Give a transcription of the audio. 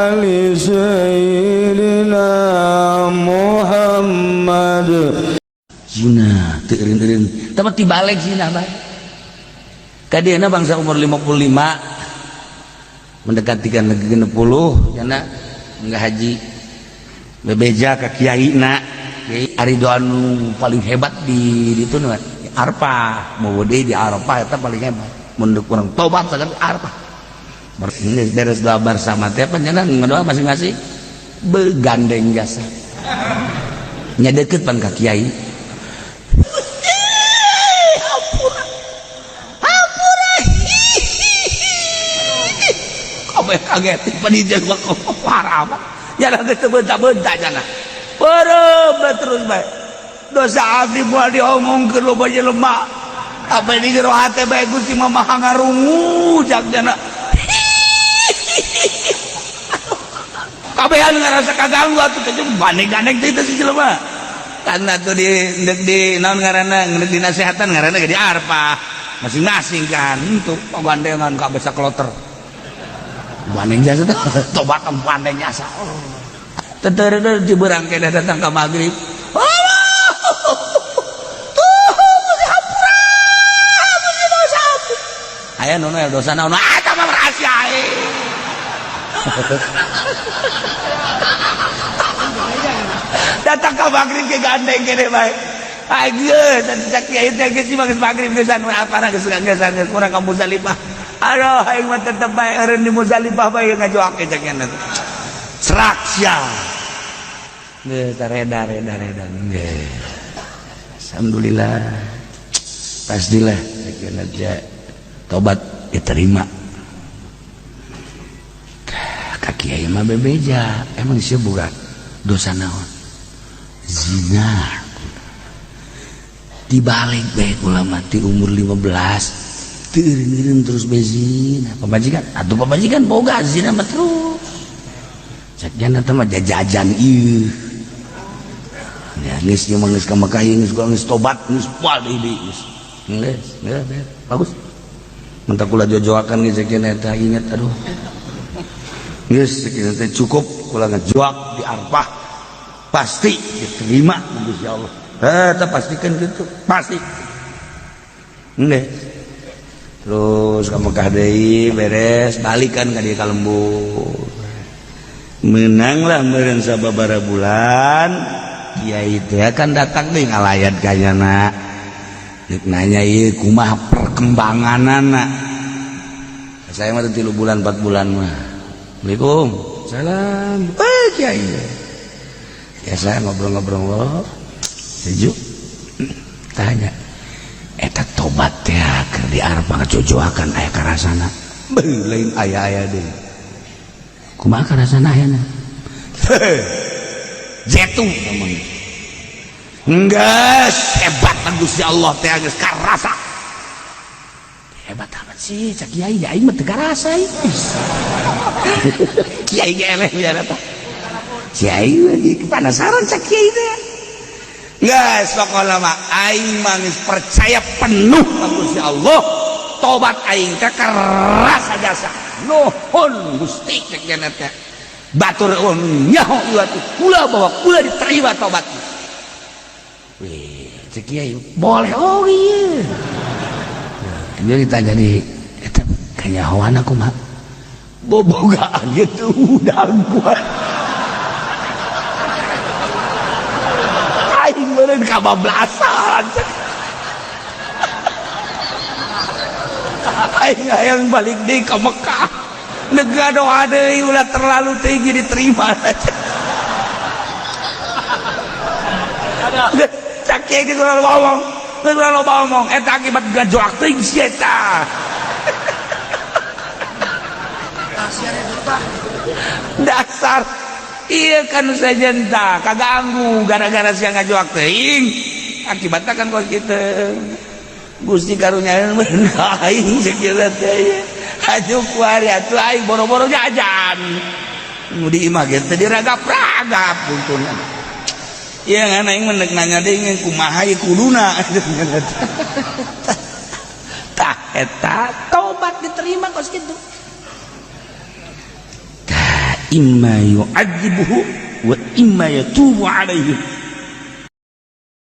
آل سيدنا محمد. Zina teu eureun-eureun tapi tibalik zina bae kadieu bangsa umur 55 mendekati kan 60 jana enggak haji bebeja ka kiai na kiai ari doa nu paling hebat di ditu nu Arfah mau deui di Arafah eta paling hebat mun kurang tobat sagala Arfah beres doa bersama teh panjenengan ngadoa masing-masing begandeng jasa nya deket pan ka kiai. Hampura hampura kabeh kaget panitia parah amat ya geus teu bentak-bentak jana beureum terus bae dosa abdi moal diomongkeun loba jelema apa di jero hate bae Gusti mah maha ngarungu jak jana kabehan ngarasa kaganggu atuh teh bandeng-gandeng teh si jelema karena tuh di naon ngaranna ngeuk dinasehatan ngaranna ge di Arfah masing-masing kan untuk pagandengan kabeh sakloter bandeng jasa teh tobat bandeng jasa teu di beurang keneh datang ka magrib. Aya nu dosa naon ah eta mah rahasia aing. Datang ka magrib ke gandeng kene bae. Ageus cak kiai teh geus mah geus magrib geus anu apana geus geus geus kurang ka Muzdalifah. Aduh aing mah tetep bae eureun di Muzdalifah bae ngajoak cak nya. Serak sia. Geus reda reda reda geus. Alhamdulillah. Pastilah cek tobat diterima. Ka kiai mah bebeja, emang sia boga dosa naon? Zina. Dibalik bae ulama ti umur 15 teu eureun-eureun terus bae zina. Pamajikan atuh pamajikan boga zina mah terus. Cek jana teh mah jajajan ieu. Ya geus ieu mah geus ka Mekah geus geus tobat geus moal deui geus. Geus, geus bagus. Mentak kula jojoakan geus cek eta inget aduh. Geus cek teh cukup kula ngajoak di Arfah pasti diterima Gusti Allah. Eta pastikan gitu, pasti. Nggih. Terus ka Mekah deui beres balikan ka dieu ka lembur. Menanglah meureun sababaraha bulan kiai teh kan datang deui ngalayat ka nyana. Deuk nanya ieu kumaha perkembanganana. Saya mah 3 bulan 4 bulan mah. Assalamualaikum. Salam. Eh kiai. Ya saya ngobrol-ngobrol sejuk. Tanya, eta tobat teh keur di Arfah ngajojoakan aya karasana. Beuh lain aya-aya deui. Kumaha karasana ayana? Jetu teman. Enggeus hebat Gusti Allah teh geus karasa. Hebat amat sih cak kiai aing mah teu karasa ieu. Kiai ge eleh biara tah. Kiai lagi penasaran cak kiai teh. Geus pokona mah aing mah geus percaya penuh ka Gusti Allah. Tobat aing teh karasa jasa. Nuhun Gusti cek jana teh. Batur nyaho ieu atuh kula bahwa kula diterima tobat. Wih, cek kiai boleh oh iya. Dia ditanya di eta kanyahoan aku mah. Bobogaan gitu udang kuat. Aing meureun kabablasan. Aing hayang balik deui ka Mekah. Nega doa deui ulah terlalu tinggi diterima. Cak kiai geus ulah ngomong, geus ulah loba ngomong eta akibat gajoak teuing si eta. Dasar iya kan sajenta kaganggu gara-gara sia ngajoak teuing akibatna kan kos kitu. Gusti karunya aing sakira teh aju kuari atuh aing boro-boro jajan nu di imah ge teh diragap-ragap buntuna. Ieu ngan aing mah nanya deui kumaha ieu kuduna. Tah eta tobat diterima kos kitu. Tah Imma yu'adzibuhu wa imma yatubu alaihim.